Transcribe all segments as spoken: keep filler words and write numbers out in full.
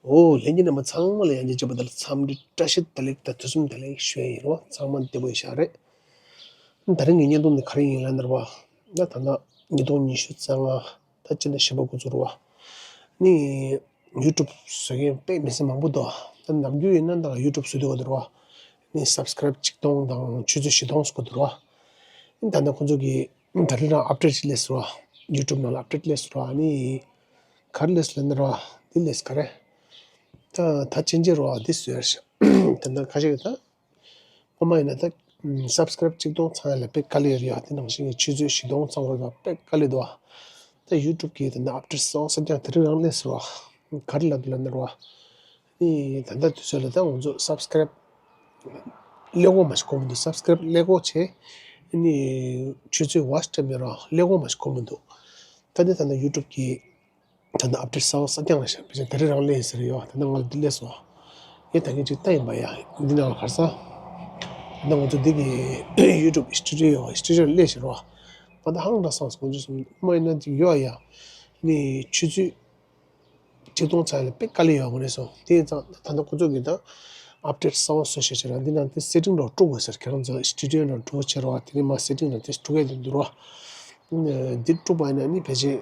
ཨོ་ལྷན་རྒྱས་རྣམ་པ་ཚང་མ་ལ་ཡང་བསྐྱར་བཅར་བ་དང་འཚམས་འདྲི་བཀྲ་ཤིས་བདེ་ལེགས་དང་དུས་གསུམ་བདེ་ལེགས་ཞུ་ཡ་ཡིན་རོ། ཚང་མ་བདེ་པོ་ཡིན་ཤག་རེད། ད་རིང་གི་བརྙན་ཐུང་འདི་ག་རེ་ཡིན་ལབ་ན་ར་བ། ད་ད་ལྟ་ཉིས་སྟོང་ཉི་ཤུ་རྩ་ལྔ་ད་སྤྱི་ཟླ་བཞི་པ་འགོ་ཚུགས་ར་བ། ནི་ཡུ་ཊུབ་བཟོ་མཁན་དཔེ་མི་སྲིད་མང་པོ་འདུག་ད་ནམ་རྒྱུན་ཡིན་ན་ད་ཡུ་ཊུབ་བཟོ་སྡོད་ཀྱི་འདུག་ར་བ། ནི་སབ་སི་ཀེ་རེབ་གཅིག་སྟོང་དང་ཆུ་ཚོད་བཞི་སྟོང་ཟེར་གྱི་འདུག་ར་བ། ད་ལྟ་ཁོང་ཚོ་གིས་ད་རེས་རང་ཨབ་ཌེཊ་སླེབས་སོང་ར། ཡུ་ཊུབ་ནང་ལ་ཨབ་ཌེཊ་སླེབས་སོང་ར། ནི་ག་རེ་སླེབས་སོང་ལབ་ན་ར་བ། འདི་སླེབས་ག་རེ། ད་ད་ཅན་ཅན་ར་བ་འདི་བཟོས་ར་ཤག་ད་ལྟ་ཁ་ཤས་ཀྱིས་ད། ངོ་མ་ཡིན་ན་ད་སབ་སི་ཀེ་རེབ་གཅིག་སྟོང་ཚང་ཡ་ལ་དཔེ་དཀའ་ལས་ཡོད་རེད་ཡ། དེ་ནང་བཞིན་གྱི་ཆུ་ཚོད་བཞི་སྟོང་ཚང་དགོས་ཡ་དཔེ་དཀའ་ལས་འདུག་ཨ། ད་ཡུ་ཊུབ་གིས་ད་ནི་ཨབ་ཌེཊ་གསར་པ་གསར་རྐྱང་དེ་རིང་རང་སླེབས་སོང་ར། ག་རེ་ལབ་འདུག་ལབ་ན་ར་བ། ནི་ད་ལྟ་དུས་ཚོད་ལ་ད་ང་ཚོ་སབ་སི་ཀེ་རེབ་ཀླད་ཀོར་མ་ཞིག་གོ་མི་འདུག་སབ་སི་ཀེ་རེབ་ཀླད་ཀོར་བྱས། ནི་ཆུ་ཚོད་ཝ་ཆི་ཊེབ་མེད་ར་ཀླད་ཀོར་མ་ཞིག་གོ་མི་འདུག་ད་ནི་ད་ལྟ་ཡུ་ཊུབ་གིས། ད་ནི་ཨབ་ཌེཊ་གསར་པ་གསར་རྐྱང་རེད་ཤག་ཕལ་ཆེར་དེ་རིང་རང་སླེབས་ཟེར་ཡོད། ད་ནི་ང་ལ་འདི་སླེབས་སོང་། ངས་ད་ངས་ཅིག་ལྟ་ཡིན་པ་ཡ། འདི་ནང་ལ་ག་རེ་ཟེར། ད་ནི་ང་ཚོ་འདི་གི་ཡུ་ཊུབ་སི་ཊུ་ཌི་ཡོ་སི་ཊུ་ཌི་ཡོ་སླེབས་ཤག་ར། ང་ད་ཧང་སངས་སོང་། ཁོང་ཚོ་གསུམ་མ་ཡིན་ན་ཅིག་ཡོད་ཡ། ནི་ཆུ་ཚོད་གཅིག་སྟོང་ཚང་ཡ་ལ་དཔེ་དཀའ་ལས་ཡོད་དགོས་རེད་སོང་། དེ་ཡིན་ཙང་ད་ལྟ་ཁོང་ཚོ་གིས་ད་ཨབ་ཌེཊ་གསར་པ་བཟོ་བྱས་བྱས་ར། འདི་ནང་དེ་སེ་ཊིང་ར་དཀྲུག་དགོས་ཟེར། ཁྱེད་རང་ཚོ་སི་ཊུ་ཌི་ཡོ་ནང་འགྲོ་བྱས་ར་བ། དེ་ནས་མ་སེ་ཊིང་ར་དེ་དཀྲུག་ཡ་དེ་འདུག་ར་བ། འདི་དཀྲུག་པ་ཡིན་ན་ནི་ཕལ་ཆེར་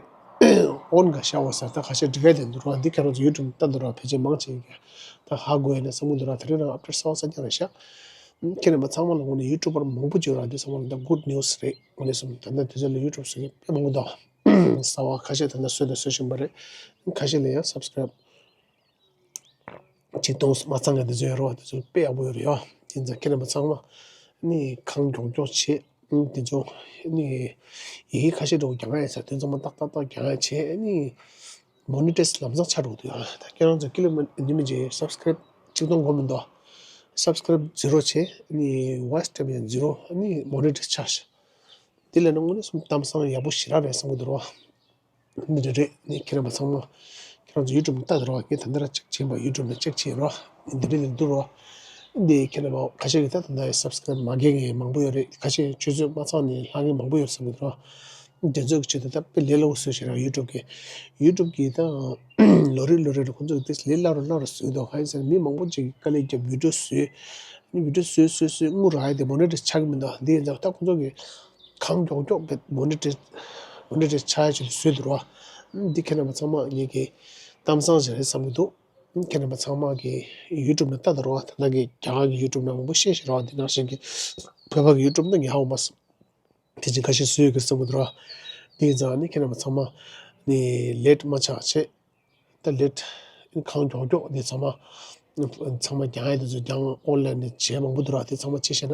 ཨོན་ག་ཤ་བ་ཟེར་ད་ཁ་ཤས་འགྲིག་ག་དེ་འདུག་ར། འདི་ཁྱེད་རང་ཚོ་ཡུ་ཊུབ་ལྟ་འདུག་ར། ཕལ་ཆེར་མང་ཆེ་གིས་ད་ཧ་གོ་ཡ་ན་བསམ་གི་འདུག་ར། དེ་རིང་རང་ཨབ་ཌེཊ་གསར་པ་གསར་རྐྱང་རེད་ཤག་ཁྱེད་རྣམ་པ་ཚང་མ་ལ་ངོས་ནས་ཡུ་ཊུབ་པར་མང་པོ་ཅིག་ཡོད་ར། འདི་ཚང་མ་ལ་ད་གུཌ་ནིའུ་སི་རེད། ངོས་ནས་སོང་ད་ལྟ་དུས་ཚོད་ལ་ཡུ་ཊུབ་བཟོ་མཁན་དཔེ་མང་པོ་འདུག་གསར་པ་ཁ་ཤས་ད་ལྟ་བཟོས་དང་བཟོ་བཞིན་པ་རེད། ཁ་ཤས་ལ་ཡང་སབ་སི་ཀེ་རེབ་ཆིག་སྟོང་མ་ཚང་མཁན་དེ་ཚོ་ཡོད་རེད་བ། དེ་ཚོ་དཔེ་ཡག་པོ་ཡོད་རེད་ཡ། དེ་ཚོ་ཁྱེད་རྣམ་པ་ཚང་མ་ནི་གང་མགྱོགས་མགྱོགས་བྱེད། དེ་ཚོ་ནི་ཡི་གེ་ཁ་ཤས་འདྲ་བོ་རྒྱག་ཡ་ཡིན་ས། དེ་ཚང་མ་ཏག་ཏག་ཏག་རྒྱག་ཡ་བྱེད། ནི་མོ་ནི་ཊའི་ཛི་ལམ་སང་ཆགས་འགྲོ་གི་འདུག་ཡ། ད་ཁྱེད་རང་ཚོ་ཀི་ལོ་མི་ཉི་མ་གཅིག་སབ་སི་ཀེ་རེབ་ཆིག་སྟོང་འགོར་མི་འདུག་སབ་སི་ཀེ་རེབ་ཛི་རོ་བྱེད། ནི་ཝ་ཆི་ཊེམ་ཡང་ཛི་རོ། ནི་མོ་ནི་ཊའི་ཛི་ཆགས་ཤག་དེ་ལས་ནི་དངོས་གནས་སུ་གཏམ་བཟང་ཡག་པོ་ཞེ་དྲག་རེད་བསམ་གི་འདུག་རོ། འདི་འདྲ་རེད། ནི་ཁྱེད་རྣམ་པ་ཚང་མ་ཁྱེད་རང་ཚོ་ཡུ་ཊུབ་ནང་ལྟ་དུས་རོ། ངས་ད་ལྟ་ར་ཅིག་བྱས་པ་ཡུ་ཊུབ་ནང་ཅིག་བྱས་རོ། འདི་འདྲ་ནི་འདུག་རོ། འདི་ཁྱེད་རྣམ་པ་ཁ་ཤས་ཀྱིས་ད་ད་ལྟ་སབ་སི་ཀེ་རེབ་མ་རྒྱག་མཁན་མང་པོ་ཡོད་རེད། ཁ་ཤས་ཆུ་ཚོད་མ་ཚང་ནས་ལྷག་མཁན་མང་པོ་ཡོད་བསམ་གི་འདུག་རོ། དེ་ཚོ་གི་ཆེད་དུ་ད་དཔེ་ལས་སླ་པོ་བཟོས་བཞག་ར། ཡུ་ཊུབ་གི་ཡུ་ཊུབ་གི་ད་ལོ་རེ་ལོ་རེ་རེ་ཁོང་ཚོ་གི་དེ་ལས་སླ་རུ་སླ་རུ་བཟོས་འདུག་གང་ཡིན་ཟེར་ན་མི་མང་པོ་ཅིག་གིས་དཀའ་ལས་བརྒྱབ་བི་ཌིའོ་བཟོས། ནི་བི་ཌིའོ་བཟོས་བཟོས་བཟོས་དངུལ་རག་ཡ་དེ་མོ་ནི་ཊའི་ཛི་ཆགས་ཀྱི་མི་འདུག་འདི་ཡིན་ཙང་ད་ཁོང་ཚོ་གིས་གང་མགྱོགས་མགྱོགས་བེད་མོ་ནི་ཊའི་ཛི་མོ་ནི་ཊའི་ཛི་ཆགས་ཡ་ཆེད་དུ་བཟོས་འདུག་རོ། འདི་ཁྱེད་རྣམ་པ་ཚང་མ་ངེད་ཀྱི་གཏམ་བཟང་ཞིག་རེད་བསམ་གྱི་འདུག་ཁྱེད་རྣམ་པ་ཚང་མ་གི་ཡུ་ཊུབ་ནང་ལྟ་དང་རོ། ད་ལྟ་གི་རྒྱ་གར་གྱི་ཡུ་ཊུབ་ནང་མང་པོ་བཤད་བཞག་རོ། འདི་ནང་བཞིན་གྱི་བོད་པ་གི་ཡུ་ཊུབ་ནང་ངས་ཧ་གོ་མ་སོང་། དེ་བཞིན་ཁ་ཤས་བཟོས་ཡོད་ཀྱི་བསམ་གྱི་འདུག་རོ། འདི་ཡིན་ཙང་ནི་ཁྱེད་རྣམ་པ་ཚང་མ་ནི་ལེཊ་མ་ཆགས་བྱེད། ད་ལེཊ་གང་མགྱོགས་མགྱོགས་འདི་ཚང་མ་ཚང་མ་རྒྱག་ཡ་དེ་ཚོ་རྒྱག་ཨོན་ལན་ནས་བྱས་མང་པོ་འདུག་ར། དེ་ཚང་མ་བྱས་ཤེ་ན་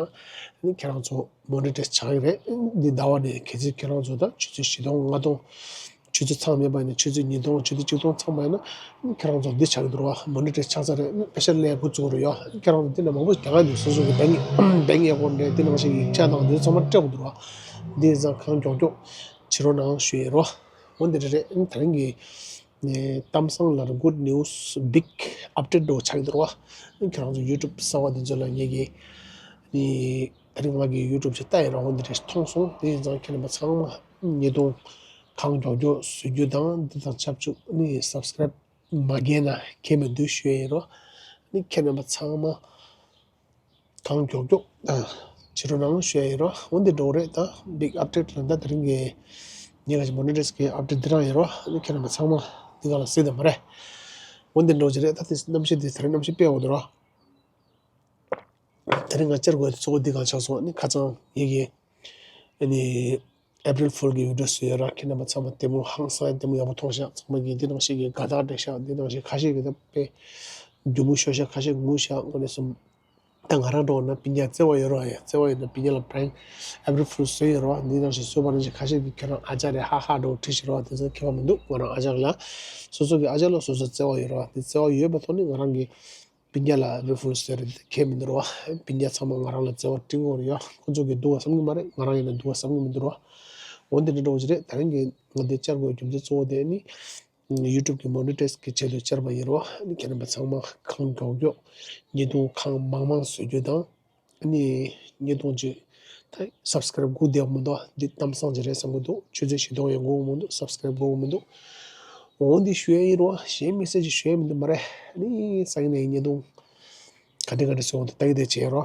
ནི་ཁྱེད་རང་ཚོ་མོ་ནི་ཊའི་ཛི་ཆགས་ཀྱི་རེད། འདི་ཟླ་བ་ནས་གལ་སྲིད་ཁྱེད་རང་ཚོ་ད་ཆུ་ཚོད་བཞི་སྟོང་ལྔ་སྟོང་ཆུ་ཚོད་ཚང་མེད་པ་ཡིན་ན་ཆུ་ཚོད་ཉིས་སྟོང་ཆུ་ཚོད་གཅིག་སྟོང་ཚང་པ་ཡིན་ན་ཁྱེད་རང་ཚོ་འདི་ཆགས་ཀྱི་འདུག་ར། མོ་ནི་ཊའི་ཛི་ཆགས་ཚར་རེད། པེ་ཤལ་ལས་འགོ་བཙུགས་རེད་ཡ། ཁྱེད་རང་ཚོ་འདི་ནས་མང་པོ་རྒྱག་ག་འདུག་སོ་སོ་གི་བེང་བེང་ཨེ་ཀའུན་ཊི་རེད། འདི་ནང་བཞིན་གྱི་ཆ་དང་འདི་ཚང་མ་སྤྲད་དགོས་འདུག་ར། འདི་ཡིན་ཙང་གང་མགྱོགས་མགྱོགས་བྱེད་རོགས་གནང་ཞུ་ཡིན་རོ། འོ་འདི་འདྲ་རེད། ད་རིང་གི་ནས་གཏམ་བཟང་ལ་གུཌ་ནིའུ་སི་བིག་ཨབ་ཌེཊ་འདྲ་བོ་ཆགས་ཀྱི་འདུག་ར། ཁྱེད་རང་ཚོ་ཡུ་ཊུབ་གསར་པ་འདི་ཚོ་ལ་ངེད་ཀྱིས་ནི་ད་རིང་ང་གི་ཡུ་ཊུབ་ཅིག་ལྟ་ཡིན་ར། འོ་འདི་འདྲ་མཐོང་སོང་། དེ་ཡིན་ཙང་ཁྱེད་རྣམ་པ་ཚང་མ་ཉེས་རྡུང་གང་མགྱོགས་མགྱོགས་བཟོ་རྒྱུ་དང་འདི་དང་ཆབས་ཅིག་ནི་སབ་སི་ཀེ་རེབ་མ་རྒྱག་ན་ཁྱད་མི་འདུག་ཞུ་ཡ་ཡིན་རོ། ནི་ཁྱེད་རྣམ་པ་ཚང་མ་གང་མགྱོགས་མགྱོགས་ཨ་བྱེད་རོགས་གནང་ཞུ་ཡ་ཡིན་རོ། འོ་འདི་འདྲ་བོ་རེད། ད་བིག་ཨབ་ཌེཊ་ལ་ད་དེ་རིང་གི་ཉིན་ག་ཅིག་མོ་ནི་ཊའི་ཛི་གི་ཨབ་ཌེཊ་འདི་རང་ཡིན་རོ། ཨ་ནི་ཁྱེད་རྣམ་པ་ཚང་མ་འདི་ག་ལ་གཟིགས་དང་མ་རེད། འོ་འདི་འདྲ་བོ་ཅིག་རེད། ད་དེ་གནམ་གཤིས་འདི་དེ་རིང་གནམ་གཤིས་དཔེ་ཡག་པོ་འདུག་རོ། དེ་རིང་ང་བཅར་དགོས་གཙོ་བོ་འདི་ག་ཆགས་སོང་། ཨ་ནི་ཁ་སང་ངེད་ཀྱི་ཨ་ནི་ཨེ་པི་རིལ་ཕུལ་གི་བི་ཌིའོ་བཟོས་ཡོད་ར། ཁྱེད་རྣམ་པ་ཚང་མ་ལྟད་མོ་ཧང་སང་ལྟད་མོ་ཡག་པོ་མཐོང་ཤག་ཚང་མ་གིས་འདི་ནང་བཞིན་གྱི་དགའ་རྟགས་སྤྲད་ཤག་འདི་ནང་བཞིན་ཁ་ཤས་ཀྱིས་ད་དཔེ་སྒྱུ་མོ་ཤོར་ཤག་ཁ་ཤས་ངུ་ཤག་དངོས་གནས་སུ། ད་ང་རང་འདྲ་བོ་ན་སྤུན་ཀྱག་བརྩེ་བ་ཡོད་རོགས་ཡ། བརྩེ་བ་ཡོད་ན་སྤུན་ཀྱག་ལ་པྲེང་ཨེ་པི་རིལ་ཕུལ་བཟོས་ཡོད་རོགས། འདི་ནང་བཞིན་བཟོས་པ་ནང་བཞིན་ཁ་ཤས་ཀྱིས་ཁྱེད་རང་ཨ་ཅག་རེད་ཧ་ཧ་འདྲ་བོ་བྲིས་ཤག་རོགས། དེ་ཚོ་ཁྱད་པར་མི་འདུག་ང་རང་ཨ་ཅག་ལ་སོ་སོ་གི་ཨ་ཅག་ལ་སོ་སོ་བརྩེ་བ་ཡོད་རོགས། དེ་བརྩེ་བ་ཡོད་པའི་ཐོག་ནས་ང་རང་གི་སྤུན་ཀྱག་ལ་ཨེ་པི་རིལ་ཕུལ་བཟོས་རེད། དེ་ཁྱད་མི་འདུག་རོགས། སྤུན་ཀྱག་ཚང་མ་ང་རང་ལ་བརྩེ་བ་སྤྲད་ཀྱི་ཡོད་རེད་ཡ། ཁོ་ཚོ་གིས་སྡུག་པ་བསམ་གྱི་མ་རེད། ང་རང་ཡིན་ན་སྡུག་པ་བསམ་གྱི་མི་འདུག་རོགས། འོ་འདི་འདྲ་འདྲ་བོ་ཅིག་རེད། ད་རིང་གི་ང་འདི་བཅར་དགོས་རྒྱུ་མཚན་གཙོ་བོ་དེ་ནི། ཡུ་ཊུབ་གི་མོ་ནི་ཊའི་ཛི་གི་ཆེད་དུ་བཅར་བ་ཡིན་རོ། ཨ་ནི་ཁྱེད་རྣམ་པ་ཚང་མ་གང་མགྱོགས་མགྱོགས་ཉེས་རྡུང་གང་མང་མང་བཟོ་རྒྱུ་དང་། ཨ་ནི་ཉེས་རྡུང་ཅིག་ ད་སབ་སི་ཀ་རབ་སྒུག་བསྡད་ཡོད་མི་འདུག་འདི་གཏམ་བཟང་ཅིག་རེད་བསམ་གྱི་འདུག་ཆུ་ཚོད་བཞི་སྟོང་ཡང་འགོར་གྱི་མི་འདུག་སབ་སི་ཀ་རབ་འགོར་གྱི་མི་འདུག་འོ་འདི་ཞུ་ཡ་ཡིན་རོ། གཞན་མི་སེར་ཅིག་ཞུ་ཡ་མི་འདུག་མ་རེད། ནི་སང་ཉིན་ནས་བརྙན་ཐུང་ག་འདྲ་ག་འདྲ་བཟོ་འོང་དེ་ལྟ་གི་བསྡད་བྱས་རོ།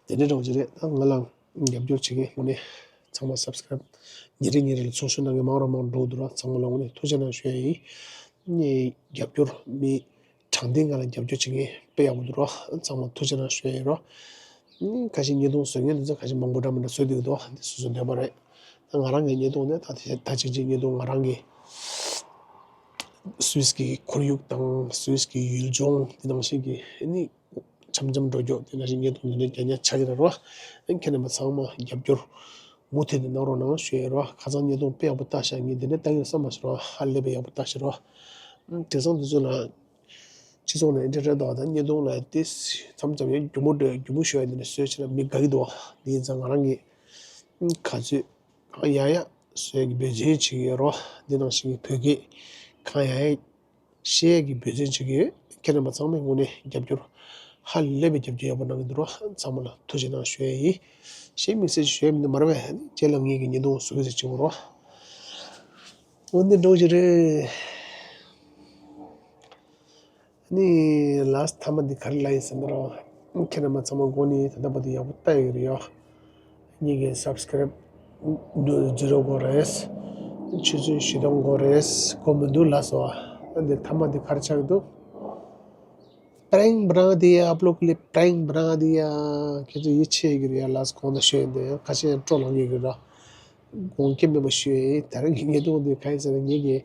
དེ་འདྲ་འདྲ་བོ་ཅིག་རེད། ད་ང་ལ་རྒྱབ་སྐྱོར་བྱེད་མཁན་དངོས་གནས་ཚང་མ་སབ་སི་ཀ་རབ་ཉིན་རེ་ཉིན་རེ་ལ་ཚོགས་ཞུགས་གནང་མཁན་མང་རུ་མང་རུ་འགྲོ་འདུག་ར། ཚང་མ་ལ་དངོས་གནས་ཐུགས་རྗེ་གནང་ཞུ་ཡ་ཡིན། ངས་རྒྱབ་སྐྱོར་མི་དྲང་བདེན་ངང་ལ་རྒྱབ་སྐྱོར་བྱེད་མཁན་དཔེ་ཡག་པོ་འདུག་ར། ཚང་མ་ཐུགས་རྗེ་གནང་ཞུ་ཡ་ཡིན་ར། ཁ་ཤས་བརྙན་ཐུང་བཟོ་མཁན་དེ་ཚོ་ཁ་ཤས་མང་པོ་འདྲ་མི་འདྲ་བཟོས་འདུག་འདུག་འདི་སོ་སོའི་འདོད་པ་རེད། ད་ང་རང་གི་བརྙན་ཐུང་ནི་ད་དེ་ད་ཅིག་ཅིག་བརྙན་ཐུང་ང་རང་གི་སུད་སི་གི་ཁོར་ཡུག་དང་སུད་སི་གི་ཡུལ་ལྗོངས་དེ་ནང་བཞིན་གྱི་ནི་འཆམ་འཆམ་འགྲོ་རྒྱུ་དེ་ནང་བཞིན་བརྙན་ཐུང་འདི་འདྲ་རྒྱག་ཉག་ཆགས་ཀྱི་རེད་རོ། ཁྱེད་རྣམ་པ་ཚང་མ་རྒྱབ་སྐྱོར་མུ་མཐུད་ནས་གནང་རོགས་གནང་ཞུ་ཡ་རོ། ཁ་སང་བརྙན་ཐུང་དཔེ་ཡག་པོ་བཏང་ཤག་ངས་འདི་འདྲ་བཏང་གི་རེད་བསམ་མ་སོང་རོ། ཧ་ལས་པའི་ཡག་པོ་བཏང་ཤག་རོ། དེང་སང་དུས་ཚོད་ལ་སྤྱི་ཚོགས་ནང་འདི་འདྲ་འདུག་ད་བརྙན་ཐུང་ལ་དེ་མཚམས་མཚམས་ཡང་སྒྱུར་མོ་འདྲ་སྒྱུར་མོ་ཞུ་ཡ་འདི་འདྲ་བཟོས་བྱས་ན་མི་དགའ་གི་འདུག་འདི་ཡིན་ཙང་ང་རང་གིས་ག་ཚོད་གང་ཡག་ཡག་བཟོ་ཡ་གི་འབད་བརྩོན་བྱེད་ཀྱི་ཡོད་རོ། འདི་ནང་བཞིན་གྱི་བོད་སྐད་གང་ཡག་ཡག་བཤད་ཡ་གི་འབད་བརྩོན་བྱེད་ཀྱི་ཡོད། ཁྱེད་རྣམ་པ་ཚང་མས་དངོས་གནས་རྒྱབ་སྐྱོར་ཧ་ལས་པའི་རྒྱབ་སྐྱོར་ཡག་པོ་གནང་གི་འདུག་རོ། ཚང་མ་ལ་ཐུགས་རྗེ་གནང་ཞུ་ཡ་ཡིན། གཞན་མི་སེར་ཞུ་ཡ་མི་འདུག་མ་རེད་པས། རྗེས་ལ་ངེད་ཀྱི་བརྙན་ཐུང་བཟོ་གི་ཟེར་བྱེད་འོ་རོ། འོ་འདི་འགྲོ་གི་རེད། ནི་ལཱསི་ཊི་མཐའ་མ་འདི་ག་རེ་ལབ་ཡིན་ཟེར་ན་རོ། ཁྱེད་རྣམ་པ་ཚང་མ་མགོ་ནས་ད་ལྟ་བར་དུ་ཡག་པོ་ལྟ་ཡོད་ཀྱི་རེད་ཡ། ངེད་ཀྱི་སབ་སི་ཀ་རབ་ཛི་རོ་དགོས་རེད། ཆུ་ཚོད་བཞི་སྟོང་དགོས་རེད། དགོས་མི་འདུག་ལགས་སོ། འདི་མཐའ་མ་འདི་ག་རེ་ཆགས་ཀྱི་འདུག Prank बना दिया आप लोग के लिए, prank बना दिया. ཁྱེད་ཚོ་ཡིད་ཆེས་ཀྱི་རེད་ཡ། ལགས་སོ། གོང་དུ་ཞུས་ཡིན་དེ་ཡང་ཁ་ཤས་ཡང་སྤྲོ་ལངས་ཀྱི་རེད་ར། དགོངས་འགལ་མེད་པ་ཞུ་ཡ་ཡིན། ད་རིང་གི་བརྙན་ཐུང་འདི་ག་ཡིན་ཟེར་ན། ངེད་ཀྱི་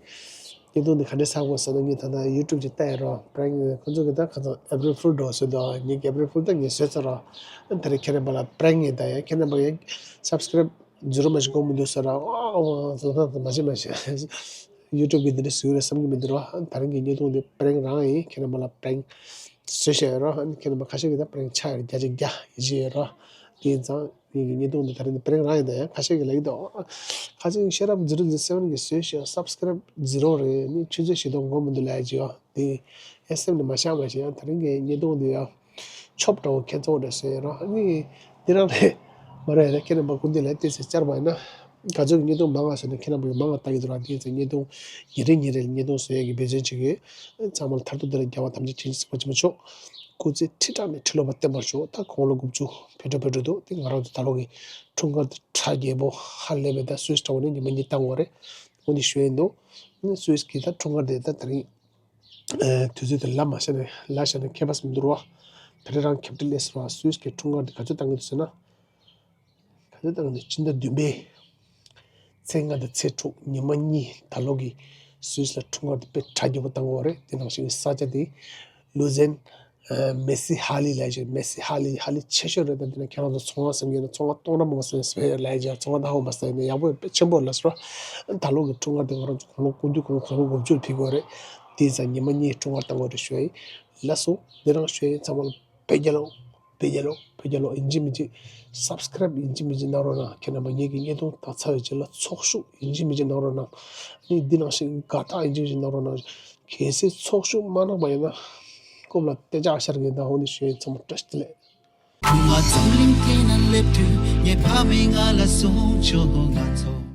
བརྙན་ཐུང་འདི་ག་འདྲས་ཆགས་ཀྱི་ཡོད་ཟེར་ན། ངས་ད་ལྟ་ཡུ་ཊུབ་ཅིག་བལྟས་ཡོད་རོ། པྲེང་ཁོ་ཚོ་གི་ད་ཁ་སང་ཨེ་པི་རིལ་ཕུལ་འདྲ་བོ་བཟོས་འདུག་ངེད་ཀྱི་ཨེ་པི་རིལ་ཕུལ་ད་ངས་བཟོས་ཚར་རོ། ད་རེས་ཁྱེད་རྣམ་པ་ལ་པྲེང་ཡིན། ད་ཡ་ཁྱེད་རྣམ་པ་ཡང་སབ་སི་ཀ་རབ་ཛི་རོ་མ་ཞིག་དགོས་མི་འདུག་ཟེར་ར། ཨོ་ཨོ་ཨོ་ཟེར་ད་མ་བྱེད་མ་བྱེད། ཡུ་ཊུབ་གི་འདི་འདྲ་བཟོས་རེད་བསམ་གྱི་མི་འདུག་རོ། ད་རིང་གི་བརྙན་ཐུང་འདི་པྲེང་རང་ཡིན། ཁྱེད་རྣམ་པ་ལ་པྲེང་བཟོས་བཞག་ཡོད་རོ། ཁྱེད་རྣམ་པ་ཁ་ཤས་ཀྱིས་ད་པྲེང་ཆགས་ཡོད་རེད། བརྒྱ་ཆ་བརྒྱ་ཡིད་ཆེས་ཡོད་རོ། དེ་ཡིན་ཙང་ངེད་ཀྱི་བརྙན་ཐུང་འདི་ད་རིང་འདི་པྲེང་རང་ཡིན། ད་ཡང་ཁ་ཤས་ཀྱིས་ལབ་ཀྱི་འདུག་ཁ་ཤས་ཀྱིས་ཤེ་རབ་ཛི་རོ་ཛི་རོ་སེ་བན་གྱིས་བཟོས་བཞག་སབ་སི་ཀ་རབ་ཛི་རོ་རེད། ནི་ཆུ་ཚོད་བཞི་སྟོང་དགོས་མི་འདུག་ལབ་ཀྱི་ཡོད། དེ་ཨེ་སེམས་ནས་མ་བཞག་མ་བྱས། ཡང་ད་རིང་གི་བརྙན་ཐུང་འདི་ཡང་ཆོབ་འདྲ་བོ་ཁྱད་མཚར་བོ་འདྲ་བཟོས་ཡོད་རོ། ཨ་ནི་འདི་རང་རེད་མ་རེད། ད་ཁྱེད་རྣམ་པ་སྐུ་མདུན་ལ་ཏོག་ཙམ་བཅར་བ་ཡིན་ན། ག་ཚོད་ཀྱི་བརྙན་ཐུང་མང་ང་བཟོས་ན་ཁྱེད་རྣམ་པ་ཡང་མང་ང་ལྟ་གི་འདུག་ར། དེ་ཡིན་ཙང་བརྙན་ཐུང་ཉིན་རེ་ཉིན་རེ་བརྙན་ཐུང་བཟོ་ཡས་ཀྱི་འབད་བརྩོན་བྱེད་ཀྱི་ཡོད། ཚང་མ་ལ་མཐར་ཐུག་འདི་ལ་རྒྱལ་བ་ཐམས་ཅད་མཁྱེན་ཅིང་གཟིགས་པ་ཆེན་པོ་མཆོག་སྐུ་ཚེ་ཁྲི་ཕྲག་ནས་ཁྲི་ལོ་བར་བརྟན་པར་ཤོག་ད་དགུང་ལོ་དགུ་བཅུ་ཕེབས་འགྲོ་ཕེབས་འགྲོ་འདུག་དེ་ང་རང་ཚོ་ད་ལོ་གི་འཁྲུངས་སྐར་དེ་གྲ་རྒྱས་པོ་ཧ་ལས་པའི་ད་སུད་སི་འདྲ་བོ་ནས་ཉི་མ་གཉིས་བཏང་བ་རེད། འོ་འདི་ཞུ་ཡིན་འདུག་སུད་སི་གི་ད་འཁྲུངས་སྐར་དེ་ད་དེ་རིང་དུས་ཚོད་དེ་ལབ་མ་ཤེས་ནས་ལབ་ཤེས་ན་ཁྱད་པར་མི་འདུག་རོ། ད་རེས་རང་ཁེབ་ཏི་ལེས་རོ། སུད་སི་གི་འཁྲུངས་སྐར་དེ་ག་ཚོད་བཏང་གི་འདུག་ཟེར་ན། ག་ཚོད་བཏང་གི་འདུག་སྤྱི་ཟླ་བདུན་པའི་ཚེས་ལྔ་དང་ཚེས་དྲུག་ཉི་མ་གཉིས་ད་ལོ་གི་སུད་སི་ལ་འཁྲུངས་སྐར་དེ་དཔེ་གྲ་རྒྱས་པོ་བཏང་གི་ཡོད་རེད། དེ་ནང་བཞིན་གྱི་ས་ཆ་དེ་ལུ་ཛན་མེ་སི་ཧ་ལི་ལབ་ཀྱི་ཡོད། མེ་སི་ཧ་ལི་ཧ་ལི་ཆེ་ཤོས་རེད། ད་འདི་ན་ཁྱེད་རང་ཚོ་ཚོང་ཁང་བསམ་གྱི་ཡོད་ན་ཚོང་ཁང་སྟོང་ཕྲག་མང་པོ་བཟོས་ཡོད་ལབ་ཀྱི་ཡོད། ཚོང་ཁང་ད་ཧོ་མ་ས་ཡིན་ན་ཡག་པོ་དཔེ་ཆེན་པོ་ལ་ཟེར་རོ། ད་ལོ་གི་འཁྲུངས་སྐར་དེ་ང་རང་ཚོ་དགུང་ལོ་སྐུ་མདུན་དགུང་ལོ་དགུ་བཅུ་ལ་ཕེབས་ཀྱི་ཡོད་རེད། དེ་ཡིན་ཙང་ཉི་མ་གཉིས་འཁྲུངས་སྐར་བཏང་གི་ཡོད་རེད་ཞུ་ཡ་ཡིན། ལགས་སོ། འདི་རང་ཞུ་ཡ་ཡིན། ཚང་མ་ལ་བོད་རྒྱལ་ལོ། བོད་རྒྱལ་ལོ། བོད་རྒྱལ་ལོ། ཡིན་གཅིག་མིན་གཅིག་སབ་སི་ཀ་རབ་ཡིན་གཅིག་མིན་གཅིག་གནང་རོགས་གནང་། ཁྱེད་རྣམ་པ་ངེད་ཀྱི་བརྙན་ཐུང་དག་ཚར་བའི་རྗེས་ལ་ཚོགས་ཞུགས་ཡིན་གཅིག་མིན་གཅིག་གནང་རོགས་གནང་། ནི་འདི་ནང་བཞིན་དགའ་རྟགས་ཡིན་གཅིག་མིན་གཅིག་གནང་རོགས་གནང་། གལ་སྲིད་ཚོགས་ཞུགས་མ་གནང་པ་ཡིན་ན་རྐུབ་ལ་རྟ་ལྕག་ཤར་གྱི་ད་འོ་ནི་ཞུ་ཡིན། ཚང་མ་བཀྲ་ཤིས་བདེ་ལེགས། ང་འཛམ་གླིང་སྟེང་ན་སླེབས་དུས་ངའི་ཕ་མས་ང་ལ་གསུངས་བྱུང་། ང་ཚོ།